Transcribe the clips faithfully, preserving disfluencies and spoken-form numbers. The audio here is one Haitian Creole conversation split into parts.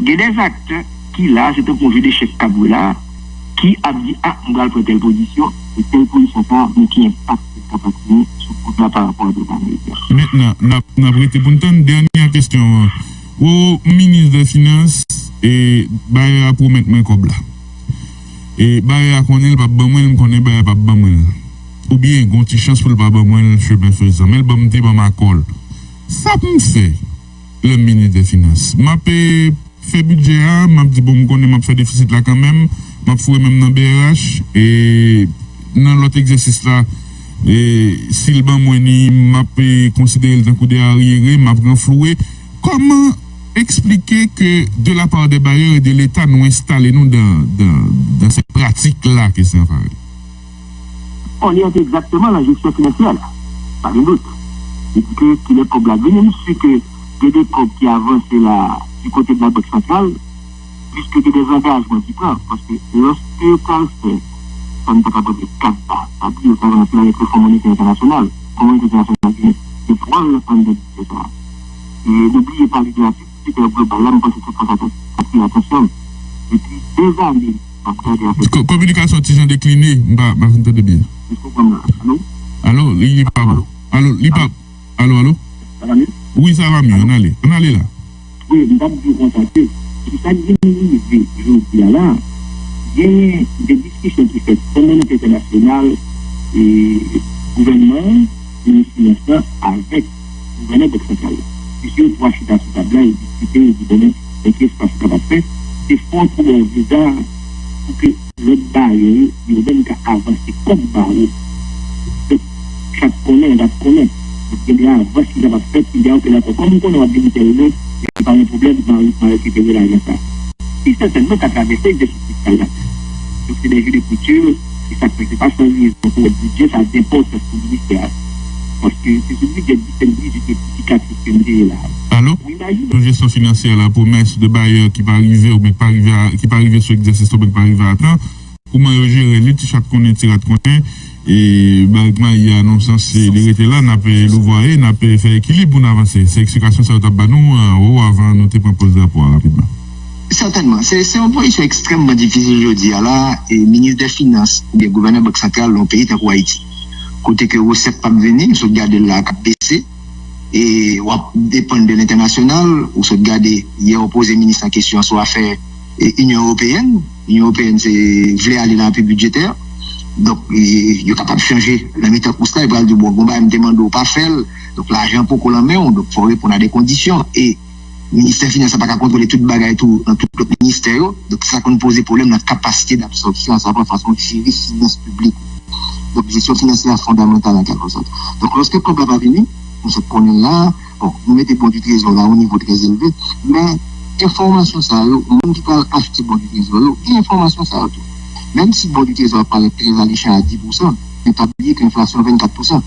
Gen dè aktè ki la, se tankou yon je dechèk k ap jwe la, ki ap di, a, m pral pran tèl pozisyon, e tèl pozisyon sa a, men ki enpak li kapab genyen sou kont la pa rapò a dola ameriken. Mentnan, n ap, n ap rete pou n tann dènye kesyon an. O, minis de finans, e, bayè a pwomèt mwen kòb la. E, bayè a konnen l p ap ban mwen l, m konnen bayè a p ap ban mwen l. Oubyen, gen yon ti chans pou l pa ban mwen l, chemen fezan. Men l ban m, te ban m akò l. Sa pou m fè, lè m minis de finans? M ap, e, fè bidjè a, m ap di, bon, m konnen m ap fè defisit la kanmenm, m ap foure men m nan B R H, e nan lòt egzèsis la, e si l ban mwen li, m ap, e, konsidere l tankou de aryere, m ap ranflouwe. Kòman eksplike ke de la part des bailleurs et de l'État, nou enstale nou dans, dans, dans cette pratique-là que c'est en faveur? Bon, li antre egzakteman nan jesyon finansyè la. Pa gen dout. Li di ke kilè kòb la vini, m si ke gen de kòb ki avanse la du côté de la Banque Centrale, puisque gen des engagements ki pran, paske lòske yo pral fè sa, nou ta kapab rele kat ba, sa vle di yo pral rantre avèk le Fonds Monétaire International. Fonds Monétaire International gen de pwal anndan bidjè sa. E nou bliye pale de la piblisite global la, m panse se fò sa atire atansyon. Depi dèzane, m ap gade afè. Ko- Kominikasyon ti jan dekline, m pa, m pa fin tande byen. Alo? Alo, li, li pa bon. Alo, li pa. Alo, alo? Sa va mye? Wi, sa va mye. Ann ale. Ann ale la. Wi, m t ap di w konsa ke, pou sa k vin rive jodi a la, genyen de diskisyon ki fèt Fon Monetè Entènasyonal, e, gouvènman an, minis finans lan, avèk gouvènè Bank Santral la. Mesye yo twa chita sou tab la, yo diskite, yo di, bon, men, men ki espas nou kapab fè? Se fò pou ba w viza pou ke lòt bayè yo, yo menm ka avanse kòb ba ou. Donk, chak konnen, dat konnen. Donk, gen de avans ki kapab fèt, ki di, a, oke, dakò. Kòm m konnen w ap vini tèl lè, men pa gen pwoblèm, m a, m a rekipere lajan sa a. Ki sètènman ka travèse egzèsis fiskal la. Donk, se de jeu de couture, e sa k fè se pa san rezon pou bidjè sa a t enpòtan pou ministè a. Paske se sou bidjè disèt dizuit rektifikatif ke m te ye la. Alo? Ou imajine. Sou jesyon finansyè la, pwomès de bayè ki pa rive oubyen ki pa rive a, ki pa rive sou egzèsis oubyen ki pa rive a tan, kòman yo jere li, ti chat konnen, ti rat konnen, e Barik Mayi a nan sans li rete la, n ap louvwaye, n ap fè ekilib pou n avanse. Se eksplikasyon sa yo t ap ba nou, an wo avan nou te pran poz drapo a rapidman. Sètènman, se, se yon pozisyon ekstrèmman difisil jodi a la, e minis de finans oubyen gouvènè Bank Santral nan yon peyi tankou Ayiti, kote ke resèt p ap vini, sot gade l la k ap bese, e w ap depann de lentènasyonal, ou sot gade, yè w poze minis lan kesyon sou afè, e, Inyon Ewopeyèn. Inyon Ewopeyèn se vle ale nan apui bidjetè. Donk, e, yo kapab chanje nan mitan kous la, yo pral di, bon, bon bagay m te mande w pa fè l, donk lajan poko nan men w, donk fò w reponn a de kondisyon. E ministè finans la pa ka kontwole tout bagay tou nan tout lòt ministè yo. Donk, sa konn poze pwoblèm nan kapasite dabsòpsyon, a savwa fason w jere finans piblik ou. Donk, jesyon finansyè a fondamantal an kèlkesòt. Donk, lòske kòb la pa vini, nou sot konnen l la, bon, nou mete bon du trésor la o nivo trè elve, men enfòmasyon sa yo, moun ki pral achte bon du trésor yo, gen enfòmasyon sa yo tou. Menm si bon du trésor ap parèt trè alechan a dis pousan, men pa bliye ke enflasyon vennkat pousan.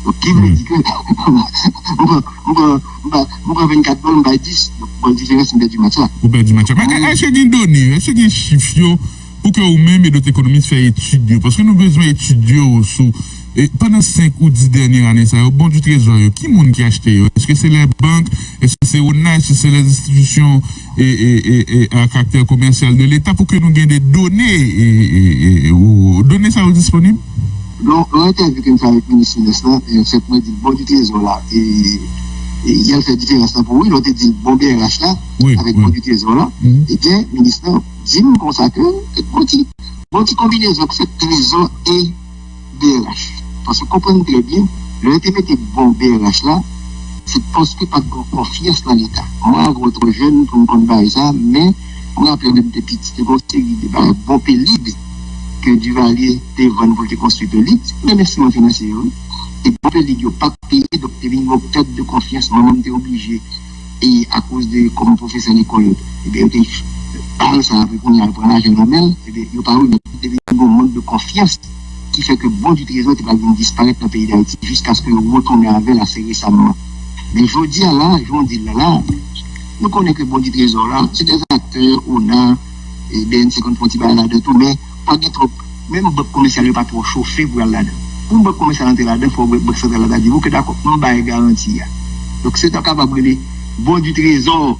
Donk, ki vle di ke m pran, m pran, m pran, m pran vennkat bòl, m bay dis, donk, bòl diferans, m pèdi match la. Ou pèdi match la. Men, èske gen done, èske gen chif yo pou ke ou menm e dòt ekonomis fè etid yo? Paske nou bezwen etid yo sou, e, pandan senk ou dis dènye ane sa yo, bon du trésor yo, ki moun ki achte yo? Èske se lè bank? Èske se ona? Èske se lè enstitisyon e, e, e, e, a karaktè komèsyal de Leta pou ke nou gen de done, e, e, e, ou, done sa yo disponib? Lè w entèvyou ke m fè avèk minis finans lan, e, sèt mwen di l bon du trésor la, e, e, y al fè diferans lan pou ou, wi, lè w te di l bon B R H la, wi, avèk wi, bon du trésor la, mhm, ebyen, minis lan di m konsa ke, bon ti, bon ti konbinezon k fèt trésor e B R H. Paske konprann trè byen, lè yo te mete bon B R H la, se paske pa t gen konfyans nan Leta. Mwen ankò twò jèn pou m konn bagay sa, men mwen raple lè m te piti, te gen yon seri de bagay, bon pelig ke Duvalier te vann pou l te konstwi pelig, se menm enstriman finansye yo, wi. E bon pelig yo pa t peye, donk te vin gen yon pèt de konfyans. Manman m te oblije e akoz de kòm pwofesè lekòl yo, ebyen, yo te ba l sa, apre kounye a, l pran lajan nan men l, ebyen, yo pa remèt li, te vin yon mank de konfyans ki fè ke bon du trésor te pral vin disparèt nan peyi Dayiti jiskaske yo retounen avè l ase resaman. Men jodi a la, jan w di l la la, nou konnen ke bon du trésor la, se dè aktè, ona, e B N C konn fè yon ti bagay ladan tou, men pa gen twòp. Menm bank komèsyal yo pa twò chofe pou y al ladan. Pou yon bank komèsyal antre ladan, fò bank, bank santral la ta di, oke, dakò, nou bay garanti a. Donk, se ta kapab rele bon du trésor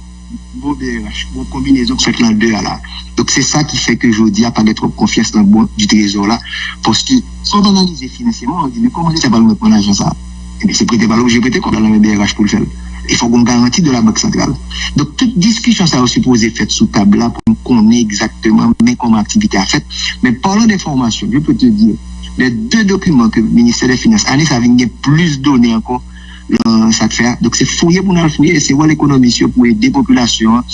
Bon B R H, bon konbinezon k fèt lan de a la. Donk se sa ki fè ke jodi a pa gen twòp konfyans lan bon di trezò la, paske si w ap analize finansyèman, w di men kòman leta pral reprann lajan sa a? Ebyen se prete pa l oblije prete kòb la nan men B R H pou l fè l. E fòk gen yon garanti de la Bank Santral. Donk tout diskisyon sa yo sipoze fèt sou tab la pou n konnen egzakteman men kòman aktivite a fèt. Men parlant de fòmasyon, je peux te dire, les deux documents que ministère des Finances, ane sa vin gen plis done ankò, nan sa k fè a. Donk se fouye pou n al fouye, e se wòl ekonomis yo pou ede popilasyon an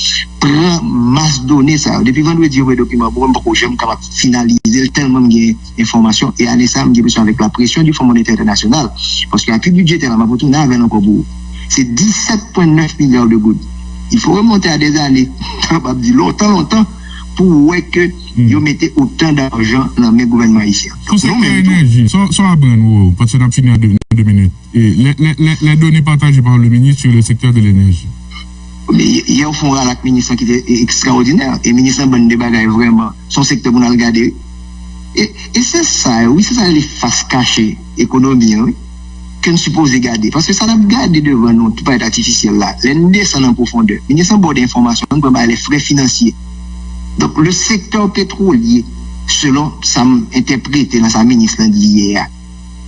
pran mas done sa yo. Depi vandredi yo voye dokiman pou mwen, m poko janm kapab finalize l tèlman m gen enfòmasyon, e ane sa a m gen enpresyon avèk la presyon di Fon Monetè Entènasyonal, paske api bidjetè la m ap retounen avè l ankò pou ou, se disèt pwen nèf milya de goud. Il faut remonter à des années, m kapab di lontan lontan, pou w wè ke yo mete otan dajan nan men gouvènman ayisyen an. Sou sektè enèji, sa w aprann ou, paske n ap fini an de minit. Les données partagées par le ministre sur le secteur de l'énergie. Yè w fè yon rale ak minis lan ki te ekstraòdinè. E minis lan ban n de bagay vrèman. Se yon sektè pou n al gade. E, e se sa, wi, se sa rele fas kache ekonomi an, wi. Ke n sipoze gade. Paske sa n ap gade devan nou, tout parèt atifisyèl la, lè n desann an pwofondè, minis lan ba w de enfòmasyon, nou pran bagay les frais financiers. Donk, le secteur pétrolier, selon sa m entèprete nan sa minis lan di yè a,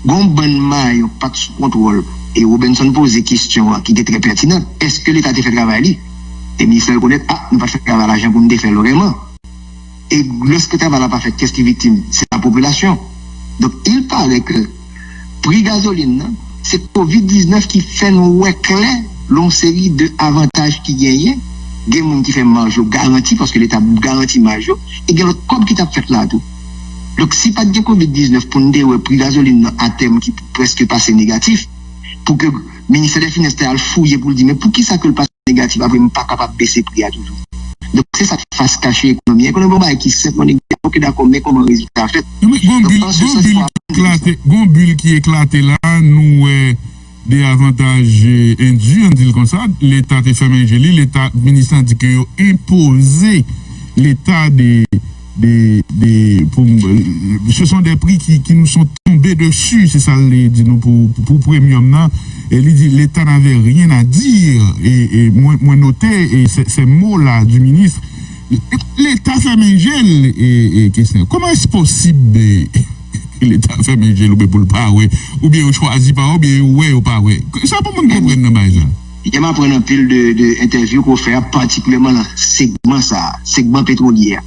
gon bann mayon pa t sou kontwòl. E Robenson poze kesyon an ki te trè pètinan, èske Leta te fè travay li? E minis lan rekonèt, a, nou pa t fè travay la jan pou n te fè l vrèman. E lòske travay la pa fèt, kiyès ki viktim? Se la popilasyon. Donk, il paraît que pri gazolin nan, se kovid diznèf ki fè nou wè klè lè yon seri de avantaj ki genyen. Gen moun ki fè maj yo garanti, paske Leta garanti maj yo, e gen lòt kòb ki t ap fèt la tou. Donk, si pa t gen kovid diznèf pou n te wè pri gazolin nan atèm ki prèske pase negatif, pou ke Ministè dè Finans te al fouye pou l di, men poukisa ke l pase negatif apre m pa kapab bese pri a toujou? Donk, se sa k fas kache ekonomi an. Ekonomi an yon bagay ki senp, yon nèg di, oke, dakò, men kòman rezilta a fèt? Gon bil ki eklate la, nou wè de avantaj endi, ann di l konsa, Leta te fèmen je li, Leta, minis lan di ke yo enpoze Leta de, de, de, pou, ce sont des prix qui, qui nous sont tombés dessus, se sa l di nou pou, pou premium nan. E li di, Leta n'avait rien à dire. E, e mwen, mwen note, e se, se mo la du ministre, Leta fèmen je l, e, e kesyon. Comment est-ce possible, e, Leta fèmen je l oubyen pou l pa wè, oubyen yo chwazi pa wè, oubyen yo wè, yo pa wè. Sa pou moun konprann nan bagay sa. M aprann anpil de, de entèvyou ke w fè a, patikilyèman nan segman sa a, segman petwolye a.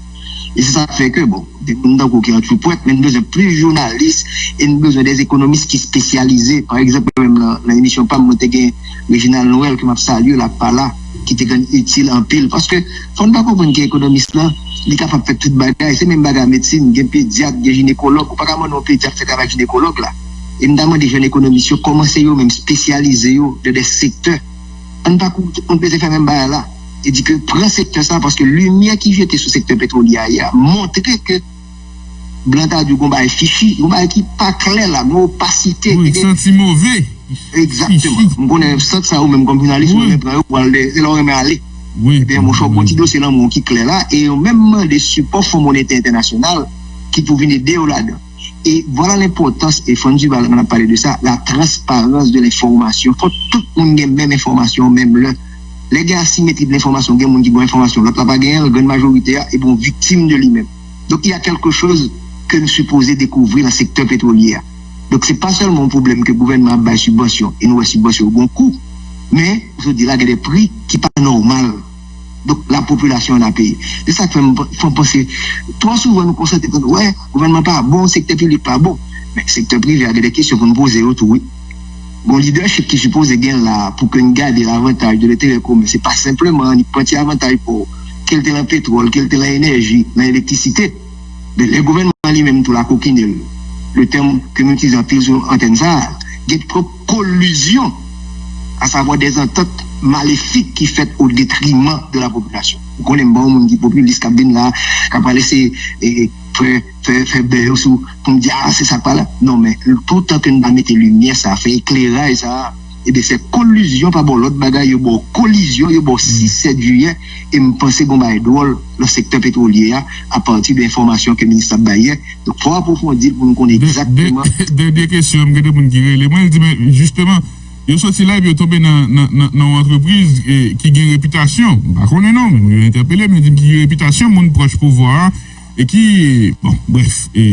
E se sa k fè ke, bon, de moun tankou w ki antwipwèt, men n bezwen plis jounalis e n bezwen de ekonomis ki espesyalize. Pa egzanp, mwen menm nan, nan emisyon pa m, mwen te gen Reginald Noël, ke m ap salye, l ap pa la, ki te konn itil anpil. Paske, fò n pa konprann ke ekonomis lan, li kapab fè tout bagay. Se menm bagay medsin, gen pedyat, gen jinekològ. Ou pa ka mande yon pedyat fè travay jinekològ la. E m ta mande jèn ekonomis yo, kòmanse yo menm espesyalize yo nan de sektè. Ann pa kouri tout moun bezwen fè menm bagay la. E di ke pran sektè sa, paske limyè ki jete sou sektè petwolye a yè a montre ke blan ta di w gon bagay fichi, gon bagay ki pa klè la, gon opasite. Wi, santi move. Egzakteman. M konnen sant sa ou menm kòm jounalis ou renmen pran yo pou al de, se la w renmen ale. Ebyen, monchè, w gon ti dosye nan men w ki klè la, e yo menm mande sipò Fon Monetè Entènasyonal ki pou vin ede yo ladan. E vwala lenpòtans, e Franz Duval, nou ap pale de sa, la transparence de l'information. Fò tout moun gen menm enfòmasyon menm lè. Lè gen asimetri de lenfòmasyon, gen moun ki ba w enfòmasyon, lòt la pa genyen l, grann majorite a, ebyen, w viktim de li menm. Donk, il y a quelque chose ke n sipoze dekouvri nan sektè petwolye a. Donk, se pa sèlman yon pwoblèm ke gouvènman ap bay sibvansyon, e nou wè sibvansyon yo gen yon kou, men, jodi la, gen de pri ki pa nòmal. Donk, la popilasyon an a peye. Se sa k fè m, fè m panse, twò souvan nou konsantre tann, wè, gouvènman pa bon, sektè piblik pa bon. Men, sektè prive a, gen de kesyon pou n poze yo tou, wi. Gon lidèchip ki sipoze gen la pou ke n gade lavantaj de lenterè komen. Se pa senpleman annik pran ti avantaj pou, ke l te nan petwòl, ke l te nan enèji, nan elektrisite. Men lè gouvènman an li menm tou lakokinen l, le tèm ke nou itilize anpil sou antèn sa a, gen twòp kolizyon, asavwa dèzantant malefik ki fèt o detriman de la popilasyon. Ou konnen m pa yon moun ki popilis k ap vin la, k ap prale se, e, fè, fè, fè bè yo sou, pou m di, a, se sa k pa la. Non, men, toutan ke n pa mete limyè sa, fè ekleraj sa, ebyen, se kolizyon, pa ba w lòt bagay, yo ba w kolizyon, yo ba w sis, sèt jiyè, e m panse gon bagay dwòl nan sektè petwolye a, apati de enfòmasyon ke minis la ap bay yè. Donk, fò w apwofondi l pou nou konnen egzakteman. Dènye kesyon, m gen de moun ki rele mwen, l di, men, jisteman, Yo soti la epi yo tonbe nan, nan, nan, nan yon antrepriz e, ki gen repitasyon. M pa konnen non, men yo entèpele m, yo di m ki gen repitasyon, moun pwòch pouvwa a, e ki, bon, brèf, e,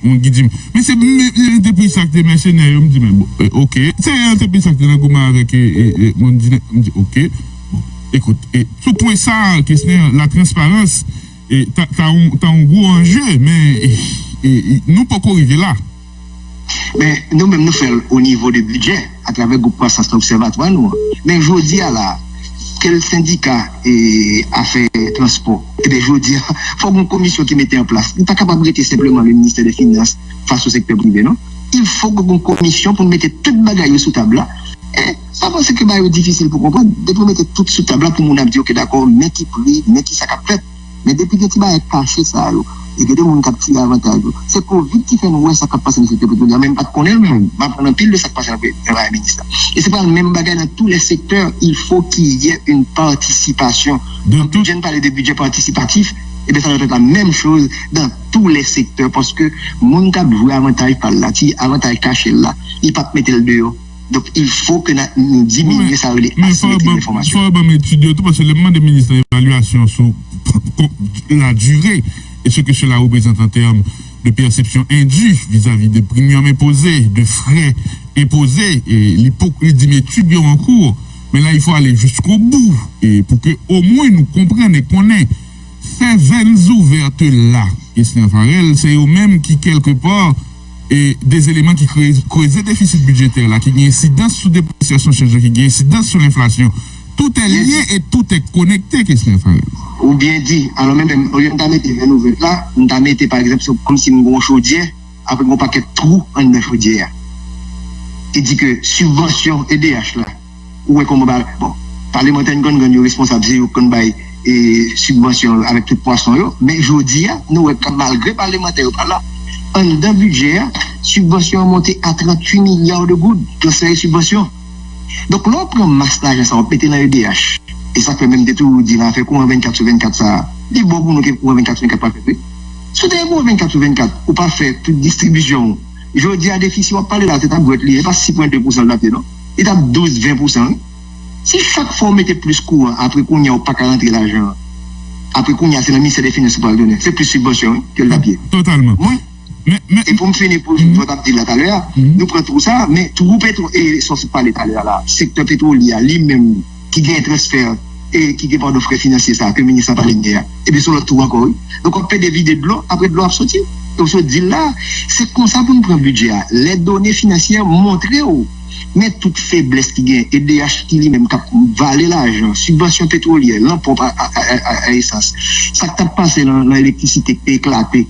moun ki di m, men se men, men antrepriz sa k te mèsenè yo, m di, men, bon, e, oke. Se antrepriz sa k te nan goumen avèk, e, e, e, moun di, m di, oke. Bon, ekout, e, sou pwen sa, kesyon latransparans, e, ta, ta yon, ta yon gwo anje, men, e, e, e, nou poko rive la. Men nou menm nou fè l o nivo de bidjè, atravè gwoup kwasans nan obsèvatwa nou an. Men jodi a la, kèl sendika e afè transpò, ebyen jodi a, fòk yon komisyon ki mete an plas. Li pa kapab rete senpleman le ministè de finans fas o sektè prive, non. Il faut que yon komisyon pou n mete tout bagay yo sou tab la. E sa panse ke bagay yo difisil pou konprann. Depi w mete tout sou tab la, pou moun ap di, oke, dakò, men ki pri, men ki sa k ap fèt. Men depi gen ti bagay kache sa yo, e gen de moun k ap tire avantaj yo. Se kovid ki fè n wè sa k ap pase nan sektè petwolye a, men m pa t konnen l menm. M aprann anpil de sa k pase nan pre- nan bagay minis la. E se pral menm bagay dans tous les secteurs, il faut qu'il y ait une participation. Dans tout- Bidjè, n pale de bidjè patisipatif, ebyen sa dwèt èt la menm choz dans tous les secteurs, paske moun k ap jwe avantaj pa l la, ti avantaj kache l la, li p ap mete l deyò. Donk, il faut que na- nou diminye sa yo rele asimetri de lenfòmasyon. Fò yo ban m etid yo tou, paske lè m mande minis lan evalyasyon sou la durée et ce que cela représente en termes de perception indue vis-à-vis de premium imposé, de frais imposés, e li poko, li di m etid yo an kou, men la, il faut aller jusqu'au bout, e pou ke omwen nou konprann e konnen Sèvèn zouvèt la, Christian Farel, se yo menm ki, kèlkepa, e, de eleman ki kreye, kreze defisit bidjetè la, ki gen ensidans sou depresyasyon chanj la, ki gen ensidans sou lenflasyon. Tout est lié et tout est connecté, Christian Farel. Ou byen di. Alò, menm, menm, olye m ta mete vèn ouvèt la, m ta mete, pa egzanp, se kòmsi m gen yon chodyè, apre gen yon pakèt twou anndan chodyè a. E di ke sibvansyon E D H la, ou wè kòman ba, bon, palemantè n konn, konn yo responsab, se yo k konn bay, e, sibvansyon avèk tout pwason yo, men jodi a, nou wè, malgre palemantè yo pa la, anndan bidjè a, sibvansyon an monte a tranntuit milya de goud, transfè sibvansyon. Donk, lè w pran mas lajan sa, w ap mete nan E D H, e sa k fè menm te toujou di nan afè kouran vennkat sou vennkat sa, li bon pou nou ke kouran vennkat sou vennkat pa fèt, wi. Si w te gen kouran vennkat sou vennkat, ou pa fè tout distribisyon w, jodi a, defisi w ap pale la, se t ap jwèt li, e pa sis pwen de pousan l t ap ye, non. Li t ap douz, ven pousan, wi. Si chak fwa w mete plis kouran, apre kounye a, ou pa ka rantre lajan an, apre kounye a, se nan ministè de finans ou pral tounen. Se plis sibvansyon, wi, ke l t ap ye. Totalman. Mwen, men, men, e pou m fini, pou, mhm, jan w t ap di la talè a, mhm, nou pran twou sa, men twou petwo, e sa w sot pale talè a la, sektè petwolye a, li menm, ki gen transfè, e ki gen, padon, frè finansye sa ke minis lan pale yè a, ebyen se yon lòt twou ankò, wi. Donk, w ap pede vide dlo, apre dlo ap soti. E w sot di l la, se konsa pou n pran bidjè a. Lè done finansyè montre w, men tout feblès ki gen, E D H ki li menm k ap vale lajan, sibvansyon petwolyè, lan ponp a, a, a, a, a esans, sa k t ap pase lan, lan elektrisite k te eklate,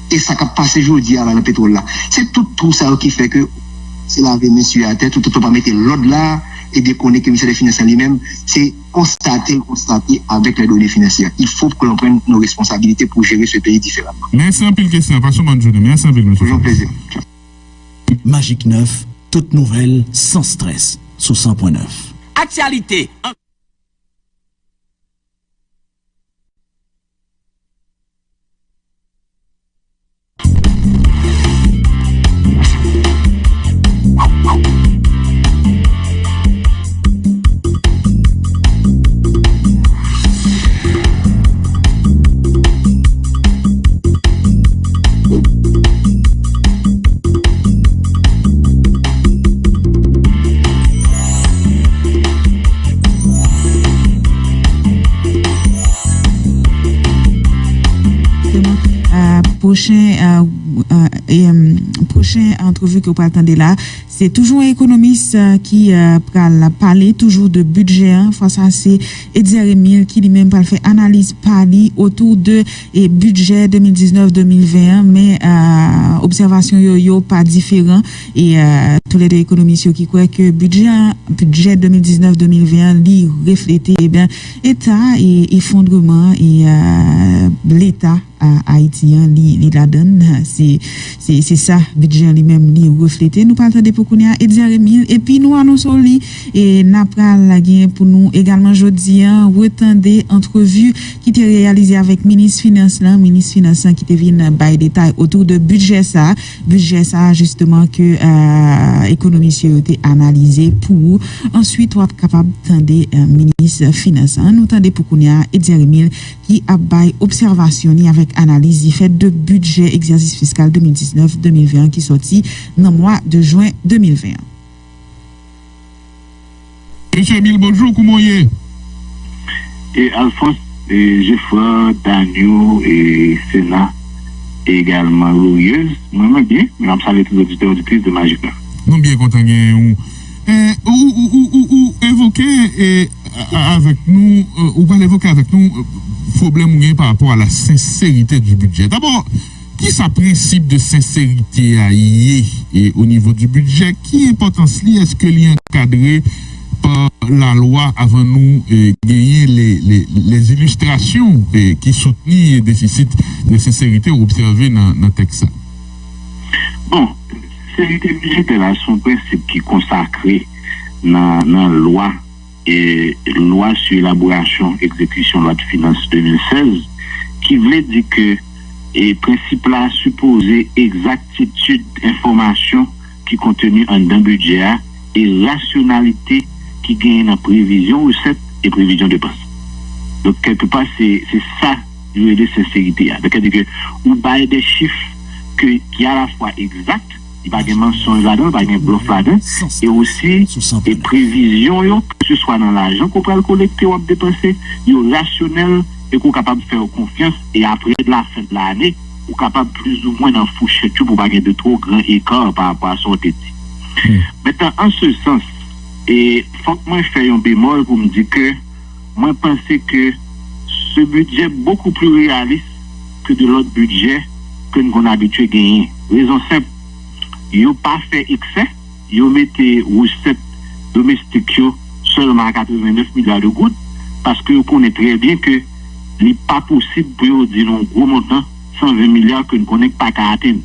e sa k ap pase jodi a la nan petwòl la. Se tout twou sa yo ki fè ke se lave men sou atè, toutotan w pa mete lòd la, e byen konnen ke ministè dè finans lan li menm, se konstate l konstate avèk lè done finansyè. Il faut que l'on prenne nos responsabilités pour gérer ce pays différemment. Mèsi anpil, Christian. Pase yon bòn jounen. Mèsi anpil, mesye. Toujou yon plezi. Magik nèf, tout nouvèl, san strès, sou san pwen nèf. Aktyalite. Pwochen, pwochen antrevi ke w pral tande la, se toujou yon ekonomis ki pral pale toujou de bidjè an. Fwa sa, se Edzer Emile ki li menm pral fè analiz pa li otou de e bidjè de mil diznèf de mil ven an, men obsèvasyon yo, yo pa diferan. E toulède ekonomis yo ki kwè ke bidjè an, bidjè de mil diznèf de mil ven an, li reflete, ebyen, eta e efondreman e Leta a Ayiti an, li, li ladan l. Se, se, se sa bidjè an li menm li reflete. Nou pral tande pou kounye a Edzer Emile, epi nou anonse w li, e n a pral gen pou nou egalman jodi a retande antrevi ki te reyalize avèk minis finans lan, minis finans lan ki te vin bay detay otou de bidjè sa. Bidjè sa a, jisteman, ke, euh, ekonomis yo te analize pou ou. Answit, w ap kapab tande, euh, minis finans lan. Nou tande pou kounye a Edzer Emile ki ap bay obsèvasyon li avèk analiz li fè de bidjè egzèsis fiskal de mil diznèf de mil ven an ki sòti nan mwa de jen de mil ven an. Mesye Emile, bonjou, kouman w ye? E Alphonse, e Geffrard, Daniel, e Sena, e egalman Glorieuse. Mwen, mwen byen. Mwen ap salye tout oditè, oditris de Magic Neuf. Nou byen kontan genyen ou. E, ou, ou, ou, ou, ou evoke, e, a- a- avèk nou, e, ou pral evoke avèk nou, e, pwoblèm ou gen pa rapò a la senserite di bidjè. Dabò, kisa prensip de senserite a ye, e, o nivo di bidjè? Ki enpòtans li? Èske li ankadre pa lalwa avan nou, e, genyen le, le, les illustrations, e, ki soutni defisit de senserite ou obsève nan, nan tèks sa? Bon, senserite bidjetè la se yon prensip ki konsakre nan, nan lwa, e lwa sou elaborasyon egzekisyon lwa de finans de mil sèz, ki vle di ke, e, prensip la sipoze egzaktitid enfòmasyon ki konteni anndan bidjè a e rasyonalite ki genyen nan previzyon resèt e previzyon depans. Donk, kèlkepa, se, se sa yo rele senserite a. Donk, sa vle di ke ou bay de chif ke, ki alafwa egzak, li pa gen mansonj ladan, li pa gen blòf ladan, e osi, e previzyon yo, keseswa nan lajan ke w pral kolekte, w ap depanse, yo rasyonèl e ke w kapab fè yo konfyans, e apre la fen de lane, ou kapab plizoumwen nan fouchèt yo pou pa gen de two gran eka pa rapò a sa w te di. Mentnan, an se sans, e fòk mwen fè yon bemòl pou m di ke mwen panse ke ce budget beaucoup plus réaliste que de lòt bidjè ke n konn abitye genyen. Rezon senp, yo pa fè eksè, yo mete resèt domestik yo sèlman a katrevennnèf milya de goud, paske yo konnen trè byen ke li pa posib pou yo di n yon gwo montan, san ven milya, ke n konnen k pa ka atenn.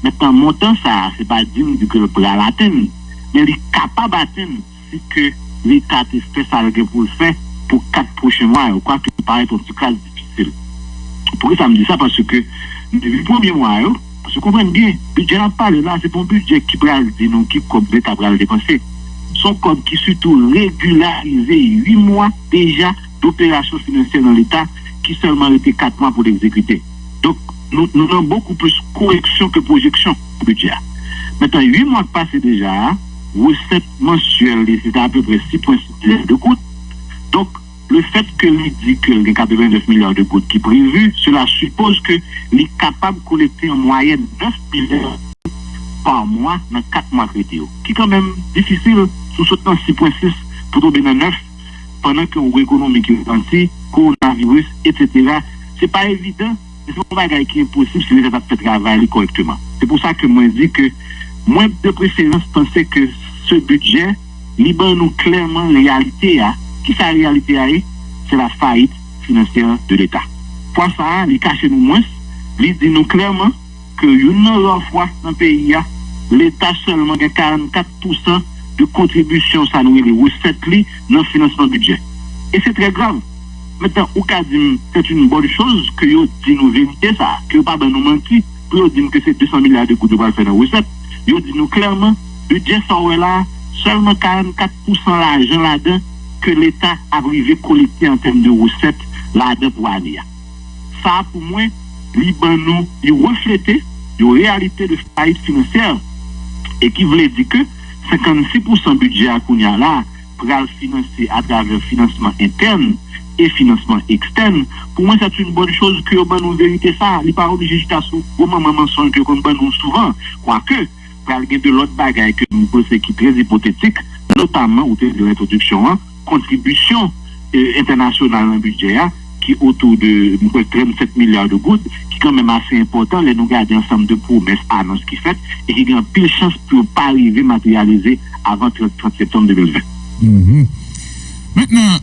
Mentnan, montan sa a, se pa di m di ke l pral atenn, men li kapab atenn si ke Leta te fè sa l gen pou l fè pou kat pwochen mwa yo, kwake li parèt yon ti kras difisil. Poukisa m di sa? Paske depi premye mwa yo, paske konprann byen, bidjè n ap pale la, se pa yon bidjè ki pral di nou ki kòb Leta pral depanse. Se yon kòb ki sitou regilarize uit mwa deja doperasyon finansyè nan Leta, ki sèlman rete kat mwa pou l egzekite. Donk, nou, nou nan bokou plis koreksyon ke pwojeksyon pou bidjè a. Mentnan, uit mwa k pase deja a, resèt mansyèl li, se te apeprè sis pwen sis milya de goud. Donk, lefèt ke li di ke l gen katrevennnèf milya de goud ki previ, cela suppose ke li kapab kolekte an mwayèn nèf milya pa mwa nan kat mwa k rete yo, ki kanmenm difisil si w sot nan sis pwen sis pou tonbe nan nèf, pandan ke w ekonomi ki ralanti, kowonaviris, etsetera. Se pa evidan, men se pa yon bagay ki enposib si Leta t ap fè travay li kòrèkteman. Se pou sa ke mwen di ke mwen, de preferans, panse ke ce budget, li ban nou klèman reyalite a. Kisa reyalite a ye? Se la fayit finansyè de Leta. Fwa sa a, li kache nou mwens, li di nou klèman ke youn nan ra fwa nan peyi a, Leta sèlman gen karannkat pousan de kontribisyon, sa nou rele resèt li, nan finansman bidjè. E se trè grav. Mentnan, ou ka di m, c'est une bonne chose ke yo di nou verite sa a, ke yo pa ban nou manti, pou yo di n ke se de san milya de goud yo pral fè nan resèt. Yo di nou klèman, bidjè sa w wè la a, sèlman karannkat pousan lajan ladan ke Leta ap rive kolekte an tèm de resèt ladan pou ane a. Sa a, pou mwen, li ban nou, li reflete yon reyalite de fayit finansyè, e ki vle di ke senkannsis pousan bidjè a kounye a la a pral finanse atravè finansman entèn e finansman ekstèn. Pou mwen, c'est une bonne chose ke yo ban nou verite sa a. Li pa oblije chita sou gwo manman mansonj ke yo konn ban nou souvan. Kwake, pral gen de lòt bagay ke m panse ki trè ipotetik, notaman, ou te di l nan entwodiksyon an, kontribisyon, e, entènasyonal nan bidjè a, ki otou de, m kwè, tranntsèt milya de goud, ki kanmenm ase enpòtan lè nou gade ansanm de pwomès, anons ki fèt, e ki gen anpil chans pou yo pa rive materyalize avan trant, trant septanm de mil ven. Mhm. Mentnan,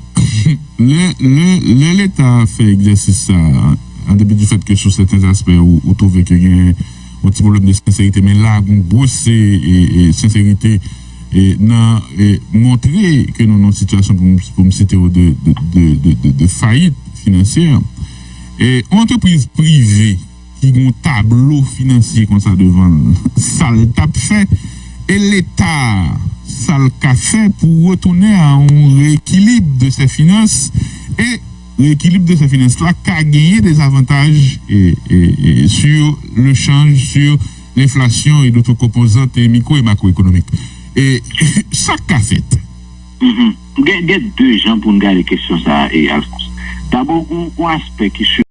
lè, lè, lè Leta fè egzèsis sa a, an depi di fèt ke sou sèten aspè ou, ou twouve ke gen yon ti pwoblèm de senserite, men la, gen gwo se, e, e, senserite e, nan e, montre ke nou nan sitiyasyon pou m, pou m site w de, de, de, de, de, de fayit finansyè. E, yon antrepriz prive ki gen yon tablo finansye konsa devan l, sa l t ap fè, e Leta, sa l ka fè pou retounen a yon reekilib de se finans, e reekilib de se finans la ka genyen de zavantaj e, e, e, sur le chanj, sur lenflasyon e dotre konpozant e mikro e makroekonomik. E sa k ka fèt? Mhm. Gen, gen de jan pou n gade kesyon sa a, e Alphonse. Dabò, gon, gon aspè ki